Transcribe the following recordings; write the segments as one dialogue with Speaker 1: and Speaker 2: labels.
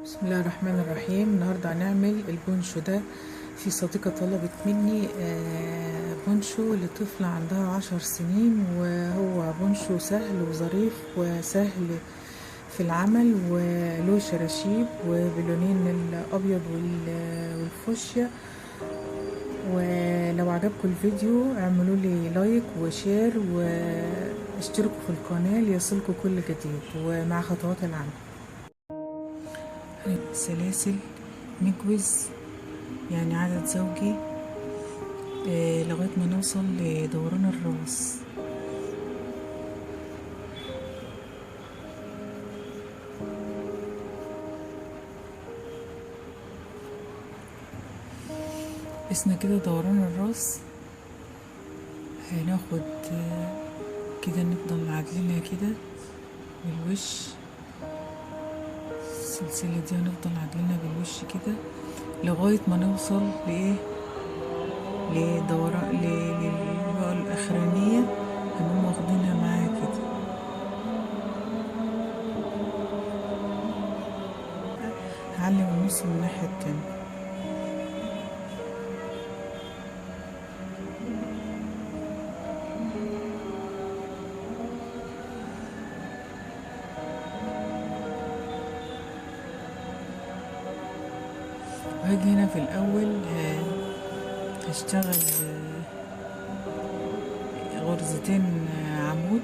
Speaker 1: بسم الله الرحمن الرحيم. النهارده هنعمل البونشو ده. في صديقة طلبت مني بونشو لطفلة عندها 10 سنين، وهو بونشو سهل وظريف وسهل في العمل، وله شراشيب وبلونين الابيض والفوشيا. ولو عجبكم الفيديو اعملوا لي like و share واشتركوا في القناة ليصلكم كل جديد ومع خطوات العمل. سلاسل مجوز يعني عدد زوجي لغاية ما نوصل لدوران الراس. قسنا كده دوران الراس، هناخد كده نفضل عادلينها كده بالوش. السلسلة دي هنفضل عادلينها بالوش كده لغاية ما نوصل لإيه، لدوران للبقى الأخرانية، هنقوم واخدينها معاها كده. هعلم النص من الناحية التانية. وهاجي هنا في الأول هشتغل غرزتين عمود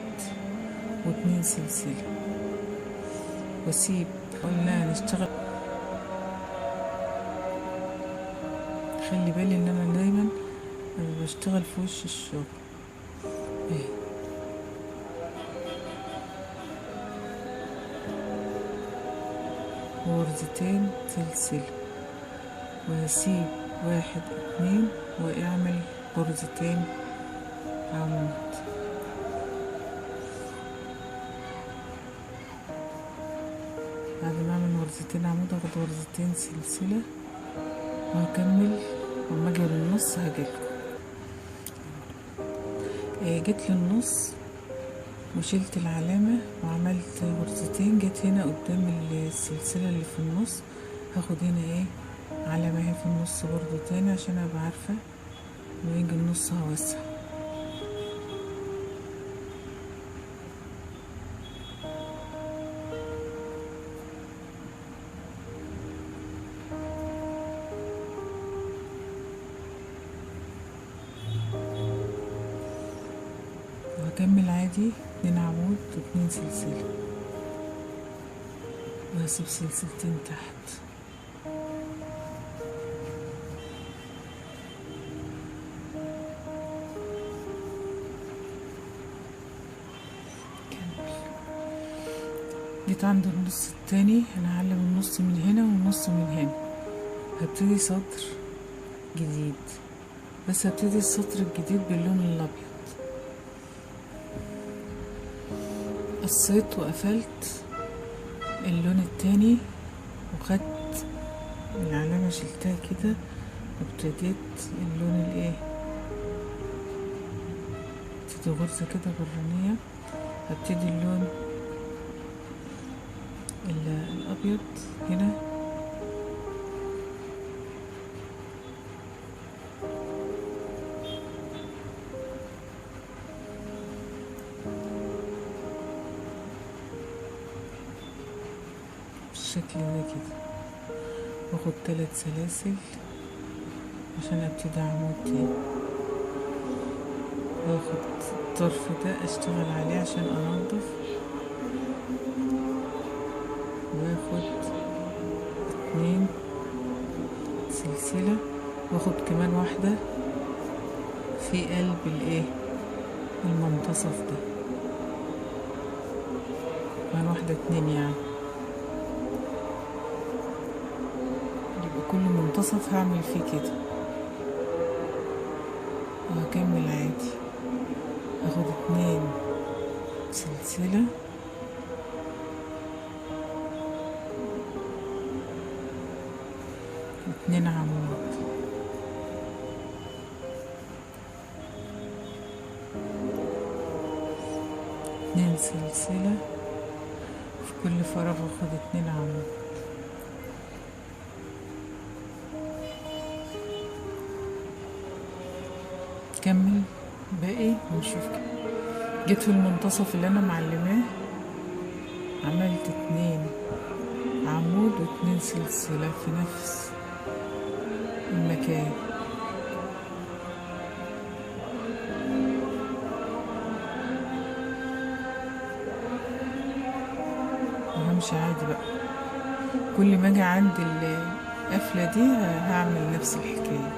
Speaker 1: و2 سلسلة، واسيب. قلنا هنشتغل، خلي بالي ان انا دايما بشتغل في وش الشغل اهي. غرزتين سلسلة، وهسيب 1 2 واعمل غرزتين عمود. بعد ما اعمل غرزتين عمود اخد غرزتين سلسلة وهكمل. وما اجي للنص هجيلكم. جيت للنص وشلت العلامة وعملت غرزتين. جيت هنا قدام السلسلة اللي في النص، هاخد هنا ايه علامة اهي في النص برضو تاني عشان ابقى عارفة ويجي النص هوسع. وهكمل عادي 2 عمود و2 سلسلة، وهسيب سلسلتين تحت. جيت عند النص التاني، انا هعلم النص من هنا والنص من هنا. هبتدي سطر جديد، بس هبتدي السطر الجديد باللون الابيض. قصيت وقفلت اللون التاني وخدت العلامة شلتها كده، وابتديت اللون الايه، ابتدي غرزة كده برانية. هبتدي اللون الابيض هنا، بالشكل ده كده، واخد 3 سلاسل عشان ابتدي عمود تاني. واخد الطرف ده اشتغل عليه عشان انضف، واخد 2 سلسلة، واخد كمان واحدة في قلب الايه المنتصف ده، كمان واحدة 2 يعني. يبقى كل منتصف هعمل فيه كده، وهكمل عادي. اخد 2 سلسلة، 2 عمود، 2 سلسلة، في كل فراغ اخد 2 عمود. نكمل باقي ونشوف كده. جيت في المنتصف اللي انا معلماه، عملت 2 عمود و2 سلسلة في نفس المكان. وهمشي عادي بقى، كل ما اجي عند القفلة دي هعمل نفس الحكاية.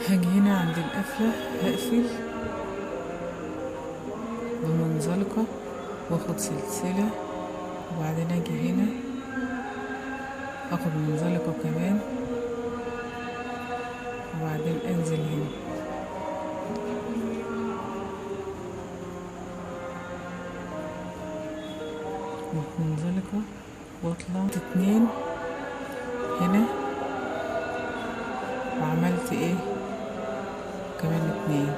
Speaker 1: هاجي هنا عند القفلة هقفل بمنزلقة واخد سلسلة، وبعدين اجي هنا اخد منزلقة كمان، وبعدين انزل هنا. منزلقة واطلع 2 هنا، وعملت ايه كمان 2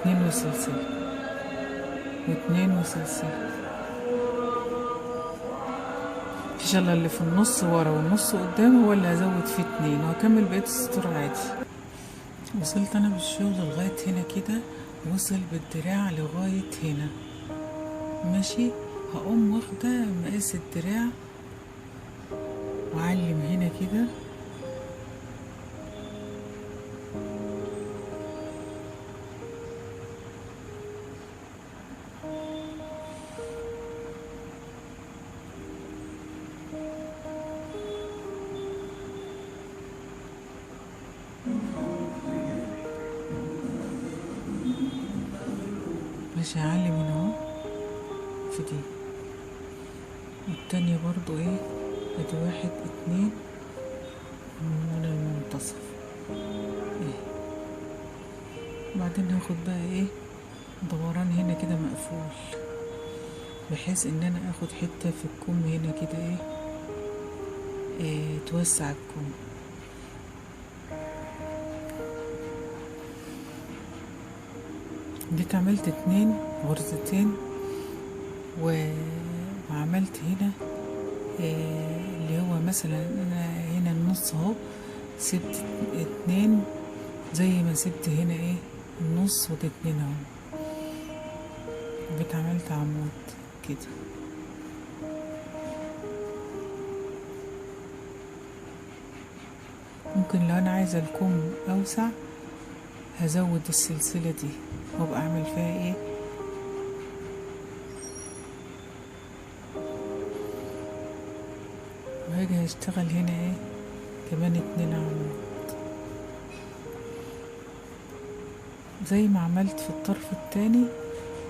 Speaker 1: 2 وسلسلة و2 وسلسلة. مفيش الا اللي في النص ورا والنص قدام هو اللي هزود فيه 2، وهكمل بقية السطور عادي. وصلت انا بالشغل لغاية هنا كده، وصل بالدراع لغاية هنا ماشي. هقوم واخدة مقاس الدراع وأعلم هنا كده، ماشي. هعلم هنا اهو في دي، والتانية برضو ايه، ادي 1 2 من المنتصف ايه. بعدين هاخد بقى ايه دوران هنا كده مقفول، بحيث ان انا اخد حتة في الكم هنا كده ايه، توسع الكم. جيت عملت 2 غرزتين، وعملت هنا اللي هو مثلا انا هنا النص اهو، سبت 2 زي ما سبت هنا ايه النص، وده 2 اهو. جيت عملت عمود كده، ممكن لو انا عايزة الكم اوسع هزود السلسلة دي وابقى اعمل فيها ايه، وهاجي هشتغل هنا ايه كمان 2 عمود زي ما عملت في الطرف التاني.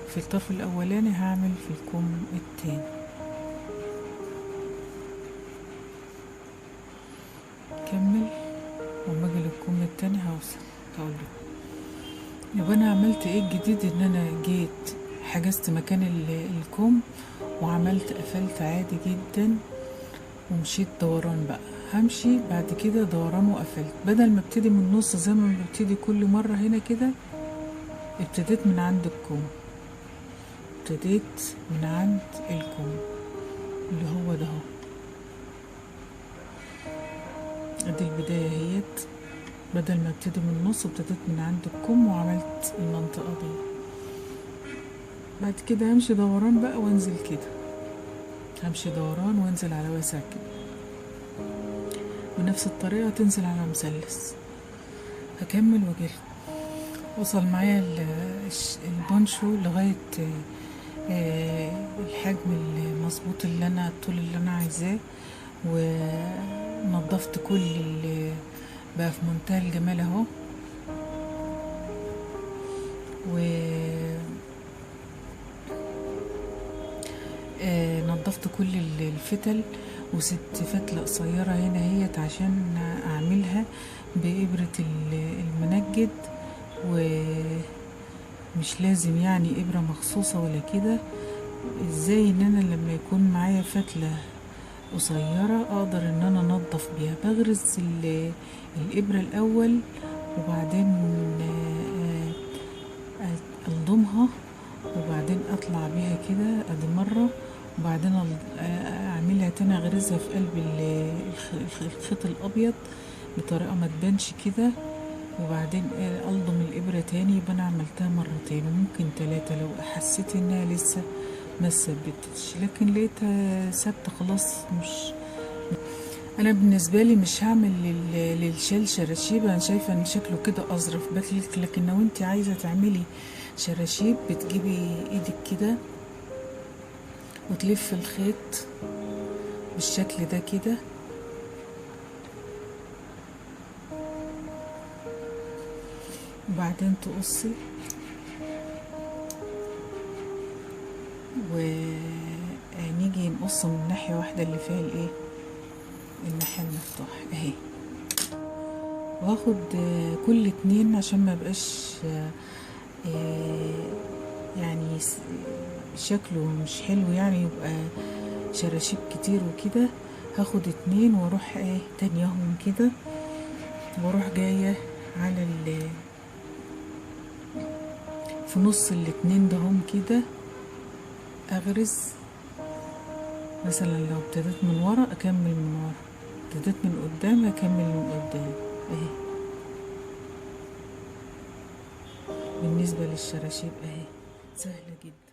Speaker 1: في الطرف الاولاني هعمل في الكم التاني. كمل، وما اجي للكم التاني هوصل هقول. يبقى انا عملت ايه الجديد؟ ان انا جيت حجزت مكان الكم وعملت قفلت عادي جدا، ومشيت دوران بقى. همشي بعد كده دوران وقفلت، بدل ما ابتدي من النص زي ما ببتدي كل مرة هنا كده، ابتديت من عند الكم، ابتديت من عند الكم اللي هو ده اهو. ادي البداية اهيت، بدل ما ابتدي من النص ابتديت من عند الكم وعملت المنطقة دي. بعد كده همشي دوران بقى وانزل كده، همشي دوران وانزل على واسع كده، بنفس الطريقة تنزل على مثلث. هكمل واجيلكم. وصل معايا البونشو لغاية الحجم المظبوط اللي انا الطول اللي انا عايزاه، ونضفت كل اللي بقى في منتهى الجمال اهو. و نضفت كل الفتل، وسبت فتلة قصيرة هنا هيت عشان اعملها بإبرة المنجد، ومش لازم يعني إبرة مخصوصة ولا كده. ازاي ان انا لما يكون معايا فتلة قصيرة اقدر ان انا انضف بيها؟ بغرز الإبرة الاول وبعدين الضمها وبعدين اطلع بيها كده ادي مرة، وبعدين اعملها تاني، اغرزها في قلب الخيط الابيض بطريقة ما تبانش كده، وبعدين الضم الابرة تاني. يبقى انا عملتها مرتين وممكن 3 لو حسيت انها لسه ما ثبتتش، لكن لقيتها ثابتة خلاص. مش انا بالنسبة لي مش هعمل للشال شراشيب، انا شايفه ان شكله كده اظرف بكلك. لكن لو انت عايزه تعملي شراشيب بتجيبي ايدك كده وتلف الخيط بالشكل ده كده، وبعدين تقصي ونيجي نقص من ناحية واحدة اللي فيها الايه الناحية المفتوحة اهي، واخد كل 2 عشان ما يبقاش يعني شكله مش حلو، يعني يبقى شراشيب كتير وكده. هاخد 2 واروح ايه تانيهم كده، واروح جاية على في نص الاتنين دهم كده اغرز. مثلا لو ابتديت من ورا اكمل من ورا، ابتديت من قدام اكمل من قدام اهي. بالنسبة للشراشيب اهي سهلة جدا.